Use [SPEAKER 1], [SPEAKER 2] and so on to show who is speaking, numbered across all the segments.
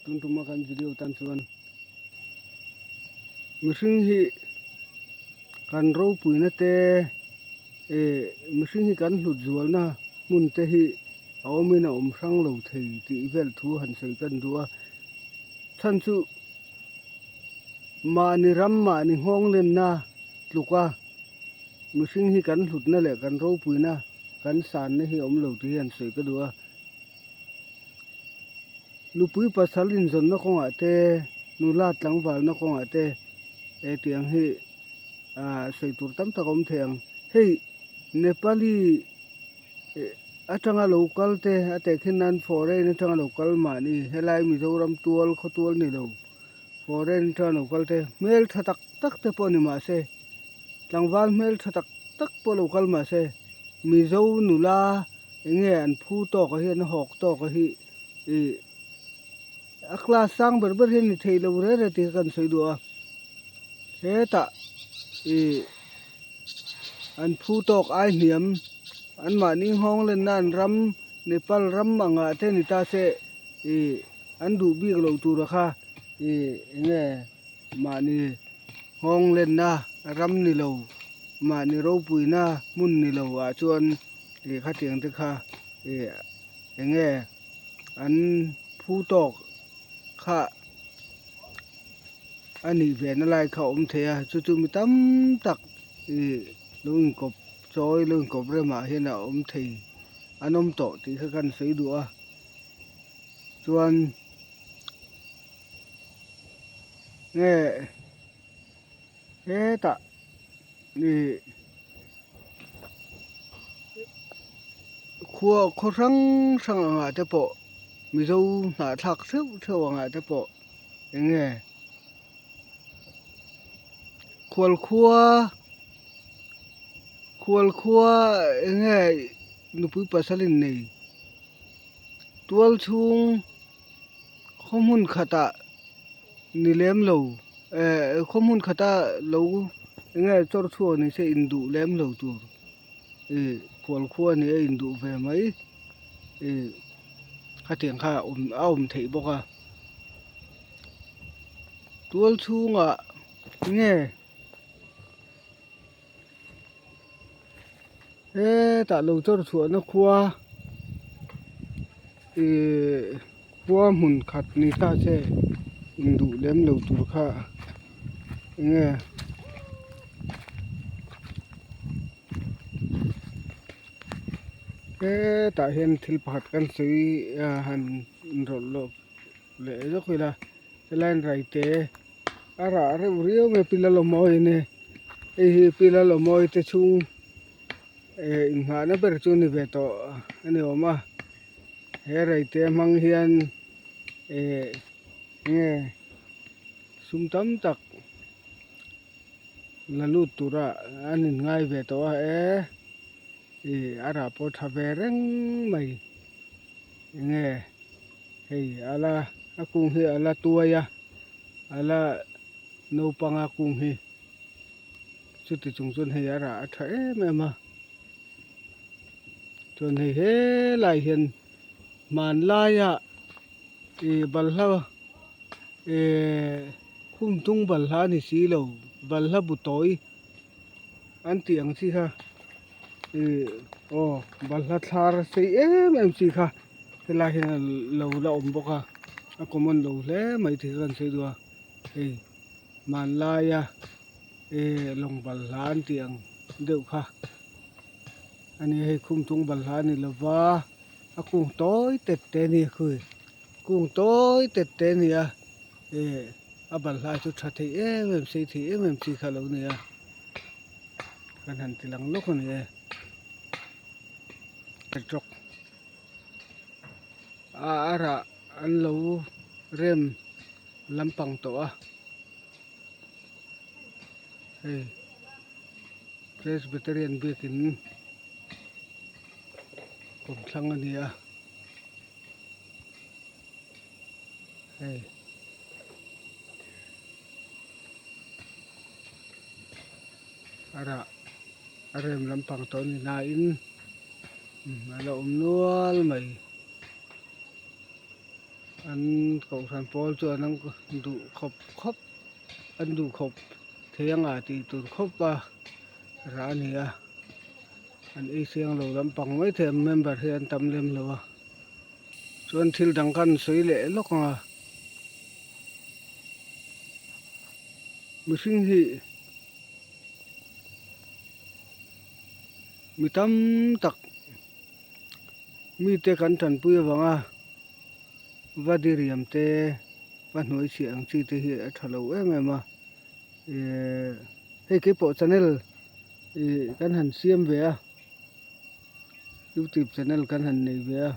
[SPEAKER 1] Tun tuma kan video tan chuan mihring hi kan ropuina te eh mihring hi kan hlut zualna hmun te hi a awmin a awm hrang lo thei tih vel thu han sawi kan duh a chhan chu mahni ram mahni nghawng lenna tluka mihring hi kan hlutna leh kan ropuina kan sanna hi a awm lo tih hi han sawi ka duh a. Nupui pasal inzawnna kawngah te, nula tlangvalna kawngah te he tiang hi ah sawi tur tam tak a awm thei ang. Hei Nepali atanga lo kal te a tehkhin nan foreign atanga lo kal mahni helai Mizoram tual khawtual ni lo foreign atanga lo kal te hmel tha tak tak te pawh ni mahse tlangval hmel tha tak tak pawh lo kal mahse Mizo nula enge an phu tawk a hi an hawk tawk a hi ih a class sang ber ber hian ni thei lo reng reng tih kha kan sawi duh a hetah ih an phu tawk ai hniam an mahni nghawng lenna an ram Nepal ram angah te ni ta se ih an duh bik loh tura kha ih enge mahni nghawng lenna ram ni lo mahni ropuina hmun ni lo ah chuan ih khatiang te kha ih eng nge an phu tawk kha a nih ve na lai kha a awm thei a chu chu mi tam tak ih lo inkawp chawi lo inkawp remah hian a awm thei an awm tawh tih kha kan sawi duh a chuan nge hetah ih khua khaw hrang hrang angah te pawh mizo hnahthlak theuh theuh angah te pawh eng nge khualkhua khualkhua eng nge nupui pasal innei tual chhung khaw hmun khatah ni lem lo eh khaw hmun khata lo eng nge chawr chhuak ni se induh lem lo tur ih khual khua ni a induh ve mai ih khatiang kha a awm a awm theih bawk a tual chhungah nge hetah lo chawr chhuahna khua ihh khua hmun khat ni ta che induh lem lo tur kha enge hetah hian thil pakhat kan sawi a han inrawlh lawk leh zawk ila helai raite a rah reuh riau mai pila lawmawi a ni. Hei hi Pi Lalawmawi te chhung eh inghahna ber chu a ni ve tawh a ni awm a he reite hmang hian eh nge sum tam tak la lut tura an inngai ve tawh a e ih a rah pawh tha ve reng mai enge hei ala a kung hi ala tuai a ala. Naupanga kung hi chuti chung chuan hei a rah a tha em em a chuan hei helai hian hmanlaia ih balhla eh khum tung balhla a ni si lo balhla bu tawi an tih ang chi kha ih aw balhla thlar sei em em chi kha helai hian lo la awm bawk a a common lo hle mai tih kha kan sawi duh a. Hei hmanlaia eh lawng balhla an tih ang deuh kha a ni hei khum chung balhla a ni lova a kung tawi tet te a ni khui kung tawi tet te a ni a eh a balhla chu tha thei em em sei thei em em chi kha a lo ni a kan han ti lang lawk a ni e tawk a rah an lo rem. Lampang tawh a hei Presbyterian biakin kawmthlang a ni a hei a rah a rem lampang tawh a ni nain a la awm nual mai. An kohhran pawl chuan an duh khawp khawp an duh khawp thei anga tih tur khawp a rah a ni a an ei siang lo lampang mai thei a member hi an tam lem lo a chuan thil dang khan sawi leh lawk ang a mihring hi mi tam tak mite kan tanpui avanga va diriam te va hnuai chhiah ang chi te hi a tha lo em em a ehh hei keipawh channel ih kan han siam ve a youtube channel kan han nei ve a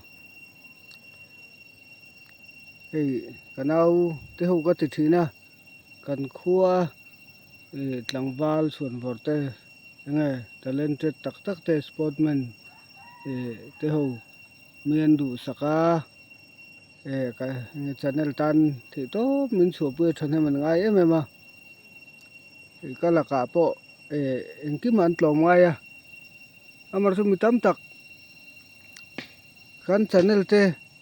[SPEAKER 1] hei ka nau te ho ka ti thin a kan khua ih tlangval chhuanvawr te enge talented tak tak te sportman ih te ho mi an duhsak a eh ka channel tan theih tawp min chhuahpui a thahnem an ngai em em a ih ka lakah pawh eh engkim an tlawm ngai a amaherawhchu mi tam tak kan channel te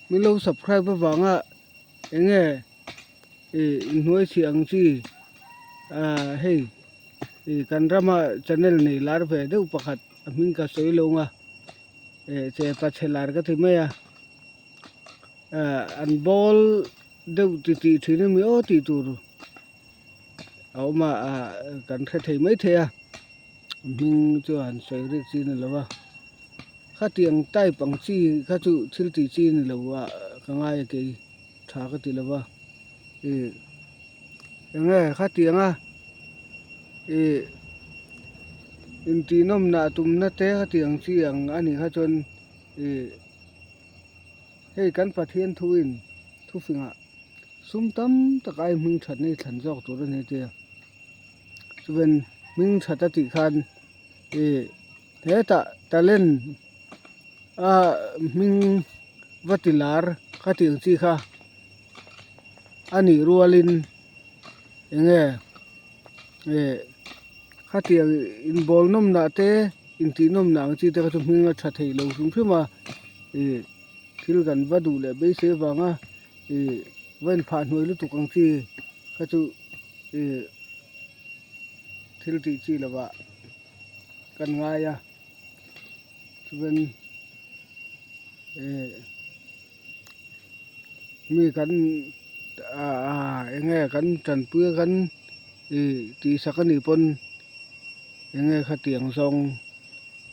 [SPEAKER 1] min lo subscribe avanga enge ih inhnuai chhiah ang chi ah hei ih kan rama channel nei lar ve deuh pakhat a hming ka sawi lo ang a eh che pa chhe lar ka ti mai a ah an bawl deuh ti tih thin a mi aw tih tur a awm a ah kan hre thei maithei a hming chu han sawi rik chi a ni lo va khatiang type ang chi kha chu thil tih chi a ni lo a ka ngai a kei tha ka ti lo va ih eng nge khatiang a ih intih nawmna tumna te khatiang chi ang a nih kha chuan ih hei kan Pathian thuin thufingah sum tam tak ai hming that na hi thlan zawk tur a ni a tia chuan hming that a tih khan ih hetah talent a hming va ti lar ka tih ang chi kha a nih rualin eng nge ih khatiang inbawl nawmnah te intih nawmnah ang chi te kha chu hming a tha thei lo hrim hrim a ih thil kan va duh leh beisei avanga ih va inphah hnuai lutuk ang chi kha chu ih thil tih chi lovah kan ngai a chuan ih mi kan ah eng nge kan tanpui a kan ih tihsak a nih pawn eng nge khatiang zawng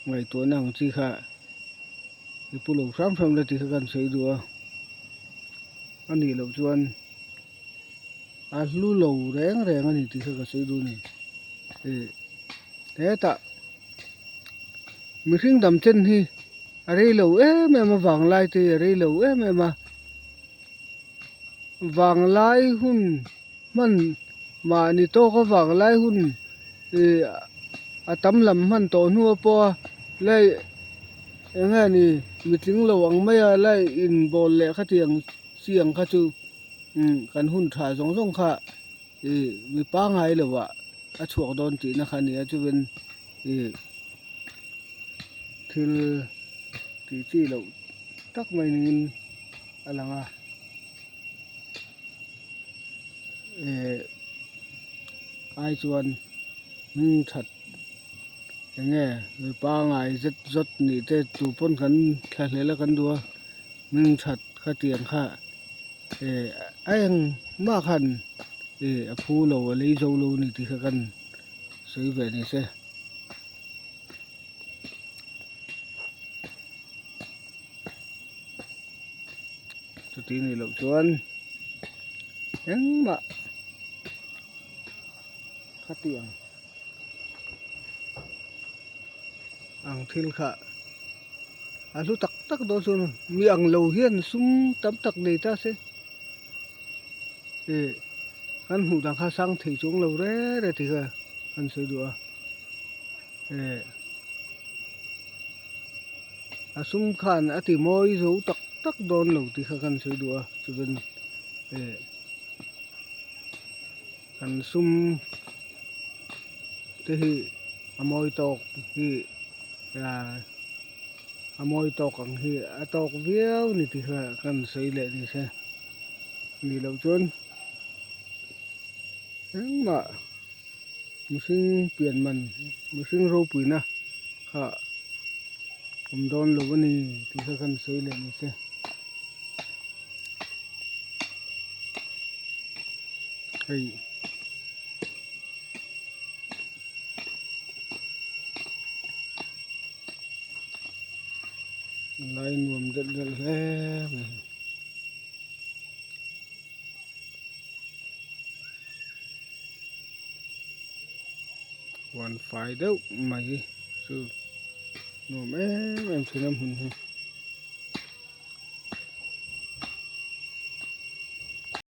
[SPEAKER 1] ngaihtuahna ang chi kha i pu lo hram hram la tih kha kan sawi duh a a nih loh chuan a hlu lo reng reng a ni tih kha ka sawi duh a ni ih hetah mihring dam chen hi a rei lo em em a vanglai te hi a rei lo em em a vanglai hun hman mahni tawka vanglai hun ih a tam lam hman tawh hnu a pawh a lai eng nge ni mitling lo ang mai a lai inbawl leh khatiang chi ang kha chu kan hun tha zawng zawng kha ih mi pangngai lo ah a chhuak dawn tihna kha a ni a chuan ih thil tih chi loh tak mai niin a lang a eh ai chuan hming that eng nge mi pangngai zet zawt nih te tu pawn kan thla hlel a kan duh a hming that khatiang kha eh a engmah khan eh a phu lo a lei zo lo a ni tih kha kan sawi ve ni se. Chuti nih loh chuan engmah khatiang ang thil kha a hlu tak tak dawn chuan mi ang lo hian sum tam tak nei ta se ih kan hmuh dan kha sang thei chuang lo reng reng tih kha an sawi duh a eh a sum khan a ti mawi zo tak tak dawn lo tih kha kan sawi duh a chuan eh kan sum te hi a mawi tawk hi ah a mawi tawk ang hi a tawk viau ni tih kha kan sawi leh ni se. Nih loh chuan engmah mihring pian man mihring ropuina kha awm dawn lo a ni tih kha kan sawi leh ni se. Hei. Lai nuam delh delh hle mai. Huan fai deuh mai chu nuam em em thin a hmun hi.